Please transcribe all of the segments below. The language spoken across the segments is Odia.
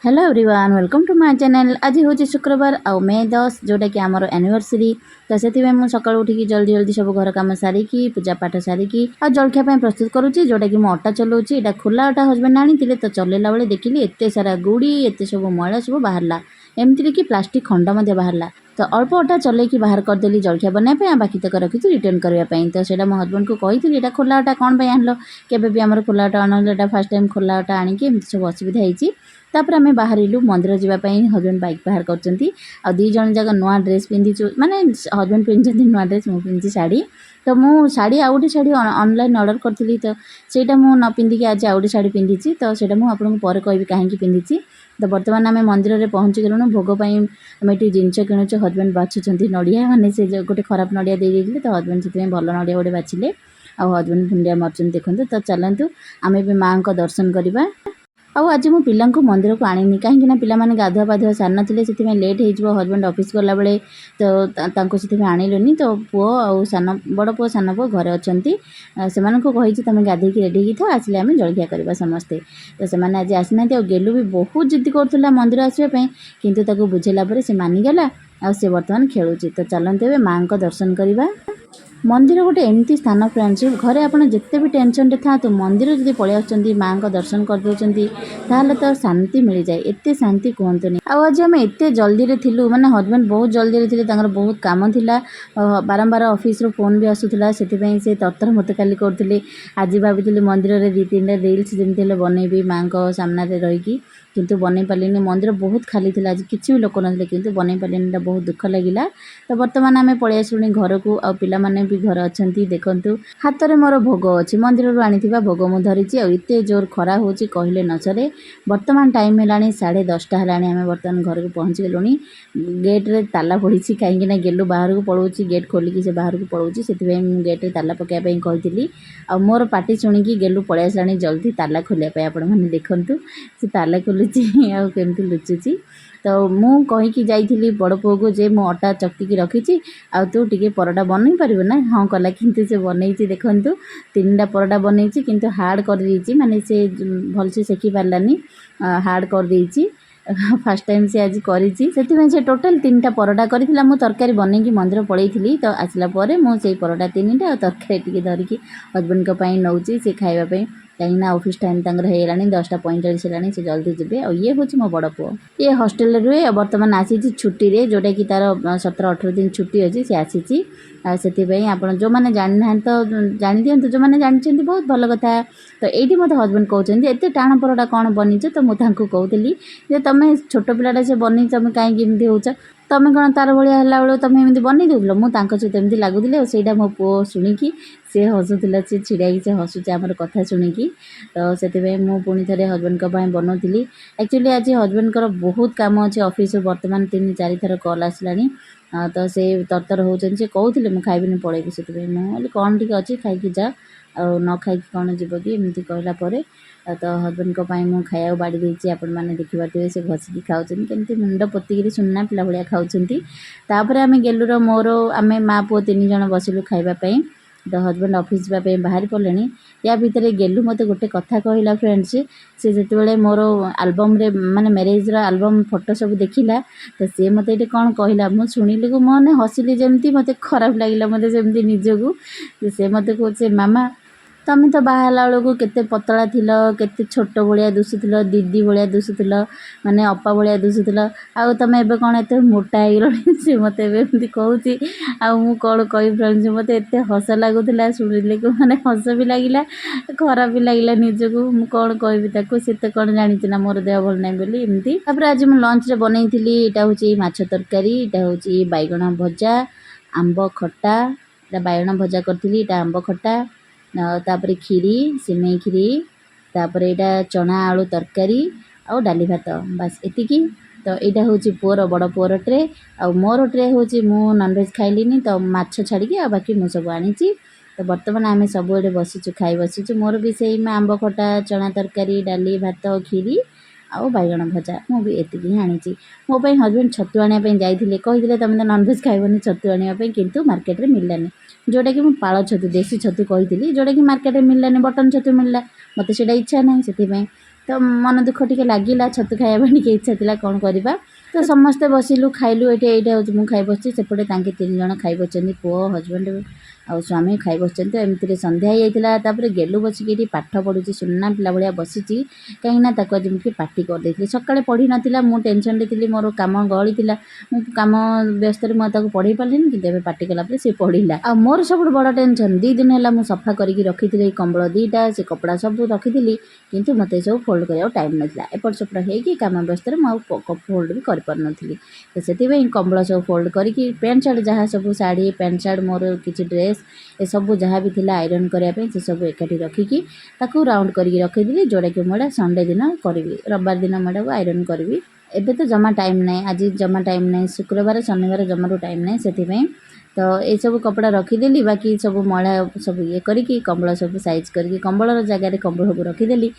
Hello everyone, welcome to my channel। ଆଜି ହେଉଛି ଶୁକ୍ରବାର ଆଉ ମେ 10, ଯେଉଁଟାକି ଆମର ଆନିଭର୍ସରୀ। ତ ସେଥିପାଇଁ ମୁଁ ସକାଳୁ ଉଠିକି ଜଲ୍ଦି ଜଲ୍ଦି ସବୁ ଘର କାମ ସାରିକି, ପୂଜା ପାଠ ସାରିକି ଆଉ ଜଳଖିଆ ପାଇଁ ପ୍ରସ୍ତୁତ କରୁଛି, ଯେଉଁଟାକି ମୁଁ ଅଟା ଚଲାଉଛି। ଏଇଟା ଖୋଲା ଅଟା ହଜବେଣ୍ଡ ଆଣିଥିଲେ। ତ ଚଲେଇଲା ବେଳେ ଦେଖିଲି ଏତେ ସାରା ଗୁଡ଼ି, ଏତେ ସବୁ ମଇଳା ସବୁ ବାହାରିଲା। ଏମିତିରେ କି ପ୍ଲାଷ୍ଟିକ୍ ଖଣ୍ଡ ମଧ୍ୟ ବାହାରିଲା। ତ ଅଳ୍ପ ଅଟା ଚଲେଇକି ବାହାର କରିଦେଲି ଜଳଖିଆ ବନାଇବା ପାଇଁ ଆଉ ବାକି ତକ ରଖିଛି ରିଟର୍ନ କରିବା ପାଇଁ। ତ ସେଇଟା ମୋ ହଜବେଣ୍ଡକୁ କହିଥିଲି, ଏଇଟା ଖୋଲା ଅଟା କ'ଣ ପାଇଁ ଆଣିଲ? କେବେ ବି ଆମର ଖୋଲା ଅଟା ଆଣୁନୁ, ଏଇଟା ଫାର୍ଷ୍ଟ ଟାଇମ୍ ଖୋଲା ଅଟା ଆଣିକି ଏମିତି ସବୁ ଅସୁବିଧା ହେଇଛି। ତାପରେ ଆମେ ବାହାରିଲୁ ମନ୍ଦିର ଯିବା ପାଇଁ। ହଜବେଣ୍ଡ ବାଇକ୍ ବାହାର କରୁଛନ୍ତି ଆଉ ଦୁଇ ଜଣ ଯାକ ନୂଆ ଡ୍ରେସ୍ ପିନ୍ଧିଛୁ। ମାନେ ହଜବେଣ୍ଡ ପିନ୍ଧିଛନ୍ତି ନୂଆ ଡ୍ରେସ୍, ମୁଁ ପିନ୍ଧିଛି ଶାଢ଼ୀ। ତ ମୁଁ ଶାଢ଼ୀ, ଆଉ ଗୋଟେ ଶାଢ଼ୀ ଅନଲାଇନ୍ ଅର୍ଡ଼ର କରିଥିଲି, ତ ସେଇଟା ମୁଁ ନ ପିନ୍ଧିକି ଆଜି ଆଉ ଗୋଟେ ଶାଢ଼ୀ ପିନ୍ଧିଛି। ତ ସେଇଟା ମୁଁ ଆପଣଙ୍କୁ ପରେ କହିବି କାହିଁକି ପିନ୍ଧିଛି। ତ ବର୍ତ୍ତମାନ ଆମେ ମନ୍ଦିରରେ ପହଞ୍ଚିଗଲୁଣୁ। ଭୋଗ ପାଇଁ ଆମେ ଏଠି ଜିନିଷ କିଣୁଛୁ। ହଜବେଣ୍ଡ ବାଛୁଛନ୍ତି ନଡ଼ିଆ। ମାନେ ସେ ଯେଉଁ ଗୋଟେ ଖରାପ ନଡ଼ିଆ ଦେଇ ଦେଇଥିଲେ, ତ ହଜବେଣ୍ଡ ସେଥିପାଇଁ ଭଲ ନଡ଼ିଆ ଗୋଟେ ବାଛିଲେ। ଆଉ ହଜବେଣ୍ଡ ମୁଣ୍ଡିଆ ମାରୁଛନ୍ତି, ଦେଖନ୍ତୁ। ତ ଚାଲନ୍ତୁ, ଆମେ ବି ମାଆଙ୍କ ଦର୍ଶନ କରିବା। ଆଉ ଆଜି ମୁଁ ପିଲାଙ୍କୁ ମନ୍ଦିରକୁ ଆଣିନି, କାହିଁକି ନା ପିଲାମାନେ ଗାଧୁଆ ପାଧୁଆ ସାରିନଥିଲେ, ସେଥିପାଇଁ ଲେଟ୍ ହେଇଯିବ ହଜବେଣ୍ଡ ଅଫିସ୍ ଗଲାବେଳେ। ତ ତାଙ୍କୁ ସେଥିପାଇଁ ଆଣିଲୁନି। ତ ପୁଅ ଆଉ ସାନ, ବଡ଼ ପୁଅ, ସାନ ପୁଅ ଘରେ ଅଛନ୍ତି। ସେମାନଙ୍କୁ କହିଛି, ତୁମେ ଗାଧେଇକି ରେଡ଼ି ହେଇକି ଥାଅ, ଆସିଲେ ଆମେ ଜଳଖିଆ କରିବା ସମସ୍ତେ। ତ ସେମାନେ ଆଜି ଆସିନାହାନ୍ତି। ଆଉ ଗେଲୁ ବି ବହୁତ ଜିଦ୍ଦି କରୁଥିଲା ମନ୍ଦିର ଆସିବା ପାଇଁ, କିନ୍ତୁ ତାକୁ ବୁଝେଇଲା ପରେ ସେ ମାନିଗଲା ଆଉ ସେ ବର୍ତ୍ତମାନ ଖେଳୁଛି। ତ ଚାଲନ୍ତୁ, ଏବେ ମାଆଙ୍କ ଦର୍ଶନ କରିବା। ମନ୍ଦିର ଗୋଟେ ଏମିତି ସ୍ଥାନ ଫ୍ରେଣ୍ଡସ୍, ଘରେ ଆପଣ ଯେତେ ବି ଟେନସନ୍ରେ ଥାଆନ୍ତୁ, ମନ୍ଦିର ଯଦି ପଳେଇ ଆସୁଛନ୍ତି, ମାଆଙ୍କ ଦର୍ଶନ କରିଦେଉଛନ୍ତି, ତାହେଲେ ତ ଶାନ୍ତି ମିଳିଯାଏ, ଏତେ ଶାନ୍ତି କୁହନ୍ତୁନି। ଆଉ ଆଜି ଆମେ ଏତେ ଜଲ୍ଦିରେ ଥିଲୁ, ମାନେ ହଜବେଣ୍ଡ ବହୁତ ଜଲ୍ଦିରେ ଥିଲେ, ତାଙ୍କର ବହୁତ କାମ ଥିଲା। ବାରମ୍ବାର ଅଫିସରୁ ଫୋନ୍ ବି ଆସୁଥିଲା, ସେଥିପାଇଁ ସେ ତରତର ମୋତେ ଖାଲି କରୁଥିଲେ। ଆଜି ଭାବିଥିଲି ମନ୍ଦିରରେ ଦୁଇ ତିନିଟା ରିଲ୍ସ ଯେମିତି ହେଲେ ବନେଇବି ମାଆଙ୍କ ସାମ୍ନାରେ ରହିକି, କିନ୍ତୁ ବନେଇ ପାରିଲିନି। ମନ୍ଦିର ବହୁତ ଖାଲି ଥିଲା ଆଜି, କିଛି ବି ଲୋକ ନଥିଲେ, କିନ୍ତୁ ବନେଇ ପାରିଲିନି, ଏଇଟା ବହୁତ ଦୁଃଖ ଲାଗିଲା। ତ ବର୍ତ୍ତମାନ ଆମେ ପଳେଇ ଆସିଲୁଣି ଘରକୁ ଆଉ ପିଲାମାନେ ବି ଘରେ ଅଛନ୍ତି। ଦେଖନ୍ତୁ, ହାତରେ ମୋର ଭୋଗ ଅଛି, ମନ୍ଦିରରୁ ଆଣିଥିବା ଭୋଗ ମୁଁ ଧରିଛି। ଆଉ ଏତେ ଜୋର ଖରା ହେଉଛି, କହିଲେ ନ ସରେ। ବର୍ତ୍ତମାନ ଟାଇମ୍ ହେଲାଣି 10:30 ହେଲାଣି। ଆମେ ବର୍ତ୍ତମାନ ଘରକୁ ପହଞ୍ଚିଗଲୁଣି। ଗେଟ୍ରେ ତାଲା ପଡ଼ିଛି, କାହିଁକି ନା ଗେଲୁ ବାହାରକୁ ପଳାଉଛି, ଗେଟ୍ ଖୋଲିକି ସେ ବାହାରକୁ ପଳାଉଛି। ସେଥିପାଇଁ ମୁଁ ଗେଟ୍ରେ ତାଲା ପକାଇବା ପାଇଁ କହିଥିଲି। ଆଉ ମୋର ପାଟି ଶୁଣିକି ଗେଲୁ ପଳେଇ ଆସିଲାଣି ଜଲ୍ଦି ତାଲା ଖୋଲିବା ପାଇଁ। ଆପଣମାନେ ଦେଖନ୍ତୁ, ସେ ତାଲା ଖୋଲୁଛି ଆଉ କେମିତି ଲୁଚୁଛି। ତ ମୁଁ କହିକି ଯାଇଥିଲି ବଡ଼ ପୁଅକୁ ଯେ ମୁଁ ଅଟା ଚକଟିକି ରଖିଛି ଆଉ ତୁ ଟିକେ ପରଟା ବନେଇ ପାରିବୁ ନା? ହଁ କଲା, କିନ୍ତୁ ସେ ବନେଇଛି। ଦେଖନ୍ତୁ, ତିନିଟା ପରଟା ବନେଇଛି, କିନ୍ତୁ ହାର୍ଡ଼ କରିଦେଇଛି। ମାନେ ସେ ଭଲସେ ସେକି ପାରିଲାନି, ହାର୍ଡ଼ କରିଦେଇଛି। ଫାର୍ଷ୍ଟ ଟାଇମ୍ ସେ ଆଜି କରିଛି, ସେଥିପାଇଁ ସେ ଟୋଟାଲ୍ ତିନିଟା ପରଟା କରିଥିଲା। ମୁଁ ତରକାରୀ ବନେଇକି ମନ୍ଦିର ପଳେଇଥିଲି। ତ ଆସିଲା ପରେ ମୁଁ ସେଇ ପରଟା ତିନିଟା ଆଉ ତରକାରୀ ଟିକେ ଧରିକି ହଜବେଣ୍ଡଙ୍କ ପାଇଁ ନେଉଛି ସେ ଖାଇବା ପାଇଁ, କାହିଁକିନା ଅଫିସ୍ ଟାଇମ୍ ତାଙ୍କର ହେଇଗଲାଣି, 10:45 ହେଲାଣି, ସେ ଜଲ୍ଦି ଯିବେ। ଆଉ ଇଏ ହେଉଛି ମୋ ବଡ଼ ପୁଅ। ଇଏ ହଷ୍ଟେଲରେ ରୁହେ ଆଉ ବର୍ତ୍ତମାନ ଆସିଛି ଛୁଟିରେ, ଯେଉଁଟାକି ତା'ର 17-18 ଦିନ ଛୁଟି ଅଛି, ସେ ଆସିଛି। ଆଉ ସେଥିପାଇଁ ଆପଣ ଯେଉଁମାନେ ଜାଣିନାହାନ୍ତି ତ ଜାଣିଦିଅନ୍ତୁ, ଯେଉଁମାନେ ଜାଣିଛନ୍ତି ବହୁତ ଭଲ କଥା। ତ ଏଇଠି ମୋତେ ହଜବେଣ୍ଡ କହୁଛନ୍ତି, ଏତେ ଟାଣ ପରଟା କ'ଣ ବନେଇଛ? ତ ମୁଁ ତାଙ୍କୁ କହୁଥିଲି ଯେ ତମେ ଛୋଟ ପିଲାଟା, ସେ ବନେଇଛ, ତମେ କାହିଁକି ଏମିତି ହେଉଛ? ତମେ କ'ଣ ତାର ଭଳିଆ ହେଲା ବେଳକୁ ତମେ ଏମିତି ବନେଇ ଦେଉଥିଲ? ମୁଁ ତାଙ୍କ ସହିତ ଏମିତି ଲାଗୁଥିଲି। ଆଉ ସେଇଟା ମୋ ପୁଅ ଶୁଣିକି ସେ ହସୁଥିଲା। ସେ ଛିଡ଼ା ହେଇକି ସେ ହସୁଛି ଆମର କଥା ଶୁଣିକି। ତ ସେଥିପାଇଁ ମୁଁ ପୁଣି ଥରେ ହଜବେଣ୍ଡଙ୍କ ପାଇଁ ବନାଉଥିଲି। ଆକ୍ଚୁଆଲି ଆଜି ହଜବେଣ୍ଡଙ୍କର ବହୁତ କାମ ଅଛି। ଅଫିସରୁ ବର୍ତ୍ତମାନ ତିନି ଚାରି ଥର କଲ୍ ଆସିଲାଣି। ତ ସେ ତରତର ହେଉଛନ୍ତି। ସେ କହୁଥିଲେ, ମୁଁ ଖାଇବିନି, ପଳେଇବି। ସେଥିପାଇଁ ମୁଁ କହିଲି, କ'ଣ ଟିକେ ଅଛି, ଖାଇକି ଯା, ଆଉ ନ ଖାଇକି କ'ଣ ଯିବ କି? ଏମିତି କହିଲା ପରେ ତ ହଜବେଣ୍ଡଙ୍କ ପାଇଁ ମୁଁ ଖାଇବାକୁ ବାଢ଼ି ଦେଇଛି। ଆପଣମାନେ ଦେଖିପାରୁଥିବେ, ସେ ଘଷିକି ଖାଉଛନ୍ତି କେମିତି, ମୁଣ୍ଡ ପୋତିକିରି ସୁନା ପିଲା ଭଳିଆ ଖାଉଛନ୍ତି। ତାପରେ ଆମେ ଗେଲୁର ମୋର, ଆମେ ମା ପୁଅ ତିନି ଜଣ ବସିଲୁ ଖାଇବା ପାଇଁ। ତ ହଜବେଣ୍ଡ ଅଫିସ୍ ଯିବା ପାଇଁ ବାହାରି ପଡ଼ିଲେଣି। ୟା ଭିତରେ ଗେଲୁ ମୋତେ ଗୋଟେ କଥା କହିଲା ଫ୍ରେଣ୍ଡସ୍। ସେ ଯେତେବେଳେ ମୋର ଆଲବମ୍ରେ, ମାନେ ମ୍ୟାରେଜ୍ର ଆଲବମ୍ ଫଟୋ ସବୁ ଦେଖିଲା, ତ ସିଏ ମୋତେ ଏଇଠି କ'ଣ କହିଲା, ମୁଁ ଶୁଣିଲିକୁ ମୁଁ ମାନେ ହସିଲି ଯେମିତି, ମୋତେ ଖରାପ ଲାଗିଲା ମୋତେ ସେମିତି ନିଜକୁ। ସେ ମୋତେ କହୁଛି, ମାମା, ତମେ ତ ବାହା ହେଲା ବେଳକୁ କେତେ ପତଳା ଥିଲ, କେତେ ଛୋଟ ଭଳିଆ ଦିଶୁଥିଲ, ଦିଦି ଭଳିଆ ଦିଶୁଥିଲ, ମାନେ ଅପା ଭଳିଆ ଦିଶୁଥିଲ, ଆଉ ତମେ ଏବେ କ'ଣ ଏତେ ମୋଟା ହେଇଗଲଣି? ସେ ମୋତେ ଏବେ ଏମିତି କହୁଛି ଆଉ ମୁଁ କ'ଣ କହିବି ଫ୍ରେଣ୍ଡସ୍? ମୋତେ ଏତେ ହସ ଲାଗୁଥିଲା ଶୁଣିଲେକୁ, ମାନେ ହସ ବି ଲାଗିଲା, ଖରାପ ବି ଲାଗିଲା ନିଜକୁ। ମୁଁ କ'ଣ କହିବି ତାକୁ? ସେ ତ କ'ଣ ଜାଣିଛି ନା ମୋର ଦେହ ଭଲ ନାହିଁ ବୋଲି ଏମିତି। ତାପରେ ଆଜି ମୁଁ ଲଞ୍ଚରେ ବନେଇଥିଲି, ଏଇଟା ହେଉଛି ମାଛ ତରକାରୀ, ଏଇଟା ହେଉଛି ବାଇଗଣ ଭଜା, ଆମ୍ବ ଖଟା। ଏଇଟା ବାଇଗଣ ଭଜା କରିଥିଲି, ଏଇଟା ଆମ୍ବ ଖଟା, ଆଉ ତାପରେ କ୍ଷୀରି, ସିମେଇ କ୍ଷୀରି, ତାପରେ ଏଇଟା ଚଣା ଆଳୁ ତରକାରୀ ଆଉ ଡାଲି ଭାତ, ବାସ୍ ଏତିକି। ତ ଏଇଟା ହେଉଛି ପୁଅର, ବଡ଼ ପୁଅର ଟ୍ରେ। ଆଉ ମୋର ଟ୍ରେ ହେଉଛି, ମୁଁ ନନଭେଜ୍ ଖାଇଲିନି, ତ ମାଛ ଛାଡ଼ିକି ଆଉ ବାକି ମୁଁ ସବୁ ଆଣିଛି। ତ ବର୍ତ୍ତମାନ ଆମେ ସବୁ ଏଠି ବସିଛୁ, ଖାଇ ବସିଛୁ। ମୋର ବି ସେଇ ଆମ୍ବ ଖଟା, ଚଣା ତରକାରୀ, ଡାଲି, ଭାତ, କ୍ଷୀରି ଆଉ ବାଇଗଣ ଭଜା, ମୁଁ ବି ଏତିକି ହିଁ ଆଣିଛି। ମୋ ପାଇଁ ହଜବେଣ୍ଡ ଛତୁ ଆଣିବା ପାଇଁ ଯାଇଥିଲେ। କହିଥିଲେ, ତୁମେ ତ ନନଭେଜ୍ ଖାଇବନି, ଛତୁ ଆଣିବା ପାଇଁ, କିନ୍ତୁ ମାର୍କେଟରେ ମିଳିଲାନି। ଯେଉଁଟାକି ମୁଁ ପାଳ ଛତୁ, ଦେଶୀ ଛତୁ କହିଥିଲି, ଯେଉଁଟାକି ମାର୍କେଟରେ ମିଳିଲାନି, ବଟନ୍ ଛତୁ ମିଳିଲା। ମୋତେ ସେଇଟା ଇଚ୍ଛା ନାହିଁ, ସେଥିପାଇଁ। ତ ମନ ଦୁଃଖ ଟିକେ ଲାଗିଲା, ଛତୁ ଖାଇବା ପାଇଁ ଟିକେ ଇଚ୍ଛା ଥିଲା, କ'ଣ କରିବା। ତ ସମସ୍ତେ ବସିଲୁ, ଖାଇଲୁ। ଏଠି ଏଇଟା ହେଉଛି ମୁଁ ଖାଇ ବସିଛି, ସେପଟେ ତାଙ୍କେ ତିନି ଜଣ ଖାଇ ବସିଛନ୍ତି, ପୁଅ, ହଜବେଣ୍ଡ ଆଉ ସ୍ୱାମୀ ଖାଇ ବସିଛନ୍ତି। ତ ଏମିତିରେ ସନ୍ଧ୍ୟା ହେଇଯାଇଥିଲା। ତାପରେ ଗେଲୁ ବସିକି ଏଠି ପାଠ ପଢ଼ୁଛି, ସୁନା ପିଲା ଭଳିଆ ବସିଛି, କାହିଁକିନା ତାକୁ ଆଜି ମୁଁ ଟିକେ ପାଟି କରିଦେଇଥିଲି। ସକାଳେ ପଢ଼ିନଥିଲା, ମୁଁ ଟେନସନ୍ରେ ଥିଲି, ମୋର କାମ ଗହଳି ଥିଲା, ମୁଁ କାମ ବ୍ୟସ୍ତରେ ମୁଁ ତାକୁ ପଢ଼େଇ ପାରିଲିନି। କିନ୍ତୁ ଏବେ ପାଟି କଲା ପରେ ସେ ପଢ଼ିଲା। ଆଉ ମୋର ସବୁଠୁ ବଡ଼ ଟେନସନ୍, 2 ଦିନ ହେଲା ମୁଁ ସଫା କରିକି ରଖିଥିଲି ଏଇ କମ୍ବଳ 2ଟା, ସେ କପଡ଼ା ସବୁ ରଖିଥିଲି, କିନ୍ତୁ ମୋତେ ସବୁ ଫୋଲ୍ଡ କରିବାକୁ ଟାଇମ୍ ନଥିଲା। ଏପଟ ସେପଟ ହେଇକି କାମ ବ୍ୟସ୍ତରେ ମୁଁ ଆଉ ଫୋଲ୍ଡ ବି କରିପାରୁନଥିଲି। ତ ସେଥିପାଇଁ କମ୍ବଳ ସବୁ ଫୋଲ୍ଡ କରିକି, ପ୍ୟାଣ୍ଟ ସାର୍ଟ ଯାହା ସବୁ, ଶାଢ଼ୀ, ପ୍ୟାଣ୍ଟ ସାର୍ଟ, ମୋର କିଛି ଡ୍ରେସ୍, ଏସବୁ ଯାହା ବି ଥିଲା ଆଇରନ୍ କରିବା ପାଇଁ, ସେସବୁ ଏକାଠି ରଖିକି ତାକୁ ରାଉଣ୍ଡ କରିକି ରଖିଥିଲି, ଯେଉଁଟାକି ମୁଁ ଏଇଟା ସଣ୍ଡେ ଦିନ କରିବି, ରବିବାର ଦିନ ମୁଁ ଏଟାକୁ ଆଇରନ୍ କରିବି। ଏବେ ତ ଜମା ଟାଇମ୍ ନାହିଁ, ଆଜି ଜମା ଟାଇମ୍ ନାହିଁ, ଶୁକ୍ରବାର ଶନିବାର ଜମାରୁ ଟାଇମ୍ ନାହିଁ। ସେଥିପାଇଁ ତ ଏଇସବୁ କପଡ଼ା ରଖିଦେଲି, ବାକି ସବୁ ମଇଳା ସବୁ ଇଏ କରିକି କମ୍ବଳ ସବୁ ସାଇଜ୍ କରିକି କମ୍ବଳର ଜାଗାରେ କମ୍ବଳକୁ ରଖିଦେଲି।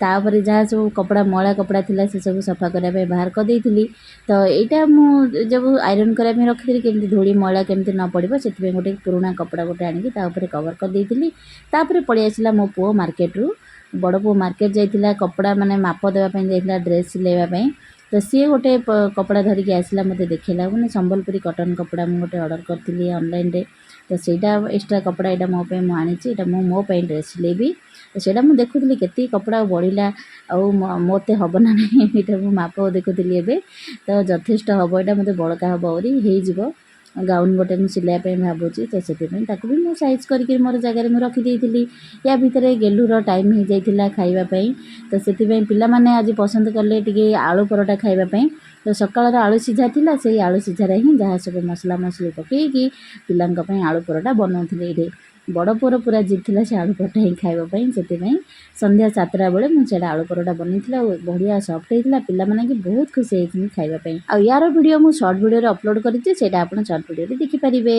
ତାପରେ ଯାହା ସବୁ କପଡ଼ା ମଇଳା କପଡ଼ା ଥିଲା ସେସବୁ ସଫା କରିବା ପାଇଁ ବାହାର କରିଦେଇଥିଲି। ତ ଏଇଟା ମୁଁ ଯେଉଁ ଆଇରନ୍ କରିବା ପାଇଁ ରଖିଥିଲି, କେମିତି ଧୂଳି ମଇଳା କେମିତି ନ ପଡ଼ିବ ସେଥିପାଇଁ ଗୋଟେ ପୁରୁଣା କପଡ଼ା ଗୋଟେ ଆଣିକି ତା ଉପରେ କଭର୍ କରିଦେଇଥିଲି। ତାପରେ ପଳେଇ ଆସିଲା ମୋ ପୁଅ ମାର୍କେଟରୁ, ବଡ଼ ପୁଅ ମାର୍କେଟ ଯାଇଥିଲା, କପଡ଼ା ମାନେ ମାପ ଦେବା ପାଇଁ ଯାଇଥିଲା, ଡ୍ରେସ୍ ସିଲେଇବା ପାଇଁ। ତ ସିଏ ଗୋଟେ କପଡ଼ା ଧରିକି ଆସିଲା, ମୋତେ ଦେଖେଇଲା, ମାନେ ସମ୍ବଲପୁରୀ କଟନ୍ କପଡ଼ା ମୁଁ ଗୋଟେ ଅର୍ଡ଼ର କରିଥିଲି ଅନଲାଇନ୍ରେ। ତ ସେଇଟା ଏକ୍ସଟ୍ରା କପଡ଼ା ଏଇଟା ମୋ ପାଇଁ ମୁଁ ଆଣିଛି, ଏଇଟା ମୁଁ ମୋ ପାଇଁ ଡ୍ରେସ୍ ସିଲେଇବି। ତ ସେଇଟା ମୁଁ ଦେଖୁଥିଲି କେତିକି କପଡ଼ା ବଳିଲା ଆଉ ମୋତେ ହେବ ନା ନାହିଁ, ଏଇଟା ମୁଁ ମାପ ଦେଖୁଥିଲି ଏବେ। ତ ଯଥେଷ୍ଟ ହେବ, ଏଇଟା ମୋତେ ବଳକା ହେବ, ଆହୁରି ହେଇଯିବ। ଗାଉନ୍ ଗୋଟେ ମୁଁ ସିଲେଇବା ପାଇଁ ଭାବୁଛି, ତ ସେଥିପାଇଁ ତାକୁ ବି ମୁଁ ସାଇଜ୍ କରିକି ମୋର ଜାଗାରେ ମୁଁ ରଖିଦେଇଥିଲି। ୟା ଭିତରେ ଗେଲୁର ଟାଇମ୍ ହେଇଯାଇଥିଲା ଖାଇବା ପାଇଁ, ତ ସେଥିପାଇଁ ପିଲାମାନେ ଆଜି ପସନ୍ଦ କଲେ ଟିକେ ଆଳୁ ପରଟା ଖାଇବା ପାଇଁ। ତ ସକାଳର ଆଳୁ ସିଝା ଥିଲା, ସେଇ ଆଳୁ ସିଝାରେ ହିଁ ଯାହା ସବୁ ମସଲା ମସଲି ପକେଇକି ପିଲାଙ୍କ ପାଇଁ ଆଳୁ ପରଟା ବନାଉଥିଲି। ଏଇଠି ବଡ଼ ପୁଅର ପୁରା ଜିଦ୍ ଥିଲା ସେ ଆଳୁ ପରଟା ହିଁ ଖାଇବା ପାଇଁ, ସେଥିପାଇଁ ସନ୍ଧ୍ୟା 7ଟା ବେଳେ ମୁଁ ସେଇଟା ଆଳୁ ପରଟା ବନେଇଥିଲି ଆଉ ବଢ଼ିଆ ସଫ୍ଟ ହେଇଥିଲା, ପିଲାମାନେ ବି ବହୁତ ଖୁସି ହେଇଛନ୍ତି ଖାଇବା ପାଇଁ। ଆଉ ୟାର ଭିଡ଼ିଓ ମୁଁ ସର୍ଟ ଭିଡ଼ିଓରେ ଅପଲୋଡ଼ କରିଛି, ସେଇଟା ଆପଣ ସର୍ଟ ଭିଡ଼ିଓରେ ଦେଖିପାରିବେ।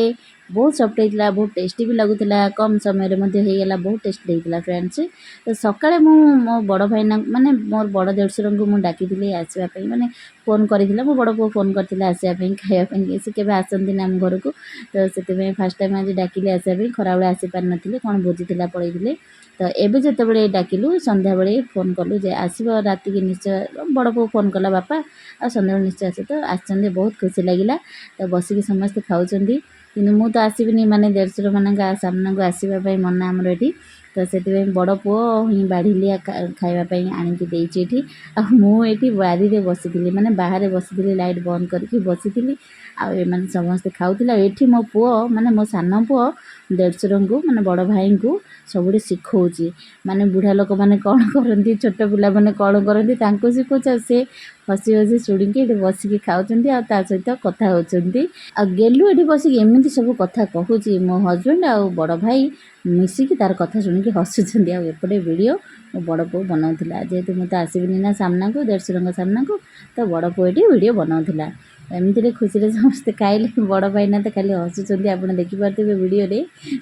ବହୁତ ସଫ୍ଟ ହେଇଥିଲା, ବହୁତ ଟେଷ୍ଟି ବି ଲାଗୁଥିଲା, କମ୍ ସମୟରେ ମଧ୍ୟ ହେଇଗଲା, ବହୁତ ଟେଷ୍ଟି ହେଇଥିଲା ଫ୍ରେଣ୍ଡସ୍। ତ ସକାଳେ ମୁଁ ମୋ ବଡ଼ ଭାଇନା ମାନେ ମୋର ବଡ଼ ଦେଢ଼ଶୁରଙ୍କୁ ମୁଁ ଡାକିଥିଲି ଆସିବା ପାଇଁ, ମାନେ ଫୋନ୍ କରିଥିଲା, ମୋ ବଡ଼ ପୁଅ ଫୋନ୍ କରିଥିଲା ଆସିବା ପାଇଁ ଖାଇବା ପାଇଁ। ସେ କେବେ ଆସନ୍ତିନି ଆମ ଘରକୁ, ତ ସେଥିପାଇଁ ଫାର୍ଷ୍ଟ ଟାଇମ୍ ଆଜି ଡାକିଲି ଆସିବା ପାଇଁ। ଖରାବେଳେ ଆସିପାରିନଥିଲେ, କ'ଣ ଭୋଜି ଥିଲା ପଳେଇଥିଲେ। ତ ଏବେ ଯେତେବେଳେ ଡାକିଲୁ ସନ୍ଧ୍ୟାବେଳେ ଫୋନ୍ କଲୁ ଯେ ଆସିବ ରାତିକି ନିଶ୍ଚୟ, ବଡ଼ ପୁଅ ଫୋନ୍ କଲା ବାପା ଆଉ ସନ୍ଧ୍ୟାବେଳେ ନିଶ୍ଚୟ ଆସିବ। ତ ଆସିଛନ୍ତି, ବହୁତ ଖୁସି ଲାଗିଲା। ତ ବସିକି ସମସ୍ତେ ଖାଉଛନ୍ତି, କିନ୍ତୁ ମୁଁ ତ ଆସିବିନି, ମାନେ ଦେଢ଼ଶୁରମାନଙ୍କ ସାମ୍ନାକୁ ଆସିବା ପାଇଁ ମନା ଆମର ଏଠି। ତ ସେଥିପାଇଁ ବଡ଼ ପୁଅ ହିଁ ବାଢ଼ିଲି ଖାଇବା ପାଇଁ ଆଣିକି ଦେଇଛି ଏଠି। ଆଉ ମୁଁ ଏଠି ବାରିରେ ବସିଥିଲି, ମାନେ ବାହାରେ ବସିଥିଲି, ଲାଇଟ୍ ବନ୍ଦ କରିକି ବସିଥିଲି, ଆଉ ଏମାନେ ସମସ୍ତେ ଖାଉଥିଲେ। ଆଉ ଏଠି ମୋ ପୁଅ ମାନେ ମୋ ସାନ ପୁଅ ଦେଢ଼ଶୁରଙ୍କୁ ମାନେ ବଡ଼ ଭାଇଙ୍କୁ ସବୁଠି ଶିଖଉଛି, ମାନେ ବୁଢ଼ା ଲୋକମାନେ କ'ଣ କରନ୍ତି, ଛୋଟ ପିଲାମାନେ କ'ଣ କରନ୍ତି ତାଙ୍କୁ ଶିଖଉଛି। ଆଉ ସେ ହସି ହସି ଶୁଣିକି ଏଠି ବସିକି ଖାଉଛନ୍ତି ଆଉ ତା ସହିତ କଥା ହେଉଛନ୍ତି। ଆଉ ଗେଲୁ ଏଠି ବସିକି ଏମିତି ସବୁ କଥା କହୁଛି, ମୋ ହଜବେଣ୍ଡ ଆଉ ବଡ଼ ଭାଇ ମିଶିକି ତାର କଥା ଶୁଣିକି ହସୁଛନ୍ତି। ଆଉ ଏପଟେ ଭିଡ଼ିଓ ମୋ ବଡ଼ ପୁଅ ବନାଉଥିଲା, ଯେହେତୁ ମୁଁ ତ ଆସିବିନି ନା ସାମ୍ନାକୁ, ଦେଢ଼ଶୁରଙ୍କ ସାମ୍ନାକୁ, ତ ବଡ଼ ପୁଅ ଏଠି ଭିଡ଼ିଓ ବନାଉଥିଲା। ଏମିତିରେ ଖୁସିରେ ସମସ୍ତେ ଖାଇଲେ। ବଡ଼ ଭାଇନା ତ ଖାଲି ହସୁଛନ୍ତି, ଆପଣ ଦେଖିପାରୁଥିବେ ଭିଡ଼ିଓରେ,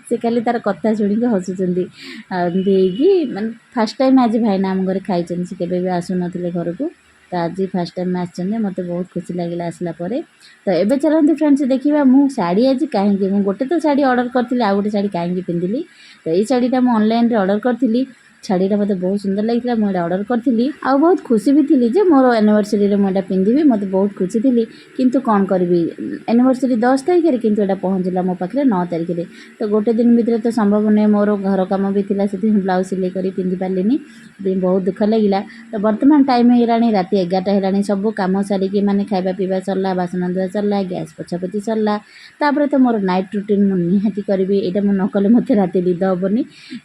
ସେ ଖାଲି ତାର କଥା ଶୁଣିକି ହସୁଛନ୍ତି। ଆଉ ଏମିତି ହେଇକି ମାନେ ଫାର୍ଷ୍ଟ ଟାଇମ୍ ଆଜି ଭାଇନା ଆମ ଘରେ ଖାଇଛନ୍ତି, ସେ କେବେ ବି ଆସୁନଥିଲେ ଘରକୁ, ତ ଆଜି ଫାର୍ଷ୍ଟ ଟାଇମ୍ ଆସିଛନ୍ତି। ମୋତେ ବହୁତ ଖୁସି ଲାଗିଲା ଆସିଲା ପରେ। ତ ଏବେ ଚାଲନ୍ତୁ ଫ୍ରେଣ୍ଡସ୍ ଦେଖିବା ମୁଁ ଶାଢ଼ୀ ଆଜି କାହିଁକି, ମୁଁ ଗୋଟେ ତ ଶାଢ଼ୀ ଅର୍ଡ଼ର କରିଥିଲି, ଆଉ ଗୋଟେ ଶାଢ଼ୀ କାହିଁକି ପିନ୍ଧିଲି। ତ ଏଇ ଶାଢ଼ୀଟା ମୁଁ ଅନଲାଇନ୍ରେ ଅର୍ଡ଼ର କରିଥିଲି, ଶାଢ଼ୀଟା ମୋତେ ବହୁତ ସୁନ୍ଦର ଲାଗିଥିଲା, ମୁଁ ଏଇଟା ଅର୍ଡ଼ର କରିଥିଲି ଆଉ ବହୁତ ଖୁସି ବି ଥିଲି ଯେ ମୋର ଆନିଭର୍ସରୀରେ ମୁଁ ଏଇଟା ପିନ୍ଧିବି, ମୋତେ ବହୁତ ଖୁସି ଥିଲି। କିନ୍ତୁ କ'ଣ କରିବି, ଆନିଭର୍ସରୀ 10 ତାରିଖରେ, କିନ୍ତୁ ଏଇଟା ପହଞ୍ଚିଲା ମୋ ପାଖରେ 9 ତାରିଖରେ। ତ ଗୋଟେ ଦିନ ଭିତରେ ତ ସମ୍ଭବ ନୁହେଁ, ମୋର ଘର କାମ ବି ଥିଲା, ସେଥିପାଇଁ ବ୍ଲାଉଜ୍ ସିଲେଇ କରି ପିନ୍ଧି ପାରିଲିନି, ସେଥିପାଇଁ ବହୁତ ଦୁଃଖ ଲାଗିଲା। ତ ବର୍ତ୍ତମାନ ଟାଇମ୍ ହେଇଗଲାଣି ରାତି 11ଟା ହେଲାଣି, ସବୁ କାମ ସାରିକି ମାନେ ଖାଇବା ପିଇବା ସରିଲା, ବାସନ ଧୁଆ ସରିଲା, ଗ୍ୟାସ୍ ପୋଛାପୋଛି ସରିଲା। ତାପରେ ତ ମୋର ନାଇଟ୍ ରୁଟିନ୍ ମୁଁ ନିହାତି କରିବି, ଏଇଟା ମୁଁ ନ କଲେ ମୋତେ ରାତି ନିଦ ହେବନି।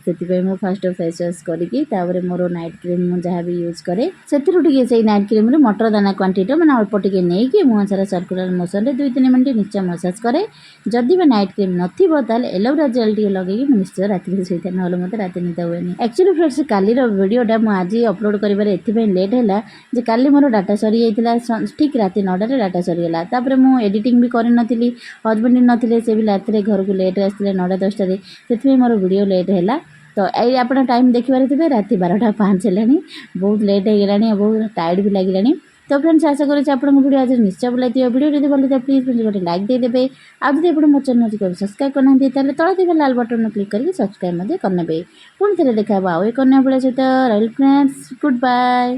ସେଥିପାଇଁ ମୁଁ ଫାଷ୍ଟ ଫେସ୍ ୱାଶ୍ କରିକି ତାପରେ ମୋର ନାଇଟ୍ କ୍ରିମ୍ ମୁଁ ଯାହା ବି ୟୁଜ୍ କରେ ସେଥିରୁ ଟିକେ ସେଇ ନାଇଟ୍ କ୍ରିମ୍ରୁ ମଟର ଦାନା କ୍ୱାଣ୍ଟିଟିର ମାନେ ଅଳ୍ପ ଟିକେ ନେଇକି ମୁହଁ ସାରା ସର୍କୁଲାର ମୋସନ୍ରେ 2-3 ମିନିଟ୍ ନିଶ୍ଚୟ ମସାଜ କରେ। ଯଦି ବି ନାଇଟ୍ କ୍ରିମ୍ ନଥିବ ତାହେଲେ ଏଲୋଭେରା ଜେଲ୍ ଟିକେ ଲଗେଇକି ମୁଁ ନିଶ୍ଚୟ ରାତିରେ ଶୋଇଥାଏ, ନହେଲେ ମୋତେ ରାତି ନିଦ ହୁଏନି। ଆକ୍ଚୁଆଲି ଫ୍ରେଣ୍ଡସ୍ କାଲିର ଭିଡ଼ିଓଟା ମୁଁ ଆଜି ଅପଲୋଡ଼ କରିବାରେ ଏଥିପାଇଁ ଲେଟ୍ ହେଲା ଯେ କାଲି ମୋର ଡାଟା ସରିଯାଇଥିଲା, ଠିକ୍ ରାତି 9ଟାରେ ଡାଟା ସରିଗଲା। ତାପରେ ମୁଁ ଏଡ଼ିଟିଂ ବି କରିନଥିଲି, ହଜବେଣ୍ଡ ନଥିଲେ, ସେ ବି ରାତିରେ ଘରକୁ ଲେଟ୍ରେ ଆସିଥିଲେ 9ଟା 10ଟାରେ, ସେଥିପାଇଁ ମୋର ଭିଡ଼ିଓ ଲେଟ୍ ହେଲା। ତ ଏଇ ଆପଣ ଟାଇମ୍ ଦେଖିବାରେ ଥିବେ ରାତି 12ଟା 5 ହେଲାଣି, ବହୁତ ଲେଟ୍ ହେଇଗଲାଣି ଆଉ ବହୁତ ଟାୟାର୍ଡ଼ ବି ଲାଗିଲାଣି। ତ ଫ୍ରେଣ୍ଡସ୍, ଆଶା କରୁଛି ଆପଣଙ୍କୁ ଭିଡ଼ିଓ ଆଜି ନିଶ୍ଚୟ ଭଲ ଲାଗିଥିବ। ଭିଡ଼ିଓ ଯଦି ଭଲ ଲାଗିଥିବ, ପ୍ଲିଜ୍ ପ୍ଲିଜ୍ ଗୋଟେ ଲାଇକ୍ ଦେଇଦେବେ। ଆଉ ଯଦି ଆପଣ ମୋ ଚ୍ୟାନେଲ୍ କେବେ ସବସ୍କ୍ରାଇବ୍ କରିନାହାନ୍ତି, ତାହେଲେ ତଳେ ଥିବା ଲାଲ ବଟନ୍ କ୍ଲିକ୍ କରିକି ସବସ୍କ୍ରାଇବ୍ ମଧ୍ୟ କରିନେବେ। ପୁଣି ଥରେ ଦେଖା ହେବ ଆଉ ଏକ ଅନ୍ୟ ଭିଡ଼ିଓ ସହିତ। ରହିଲି ଫ୍ରେଣ୍ଡସ୍, ଗୁଡ୍ ବାଏ।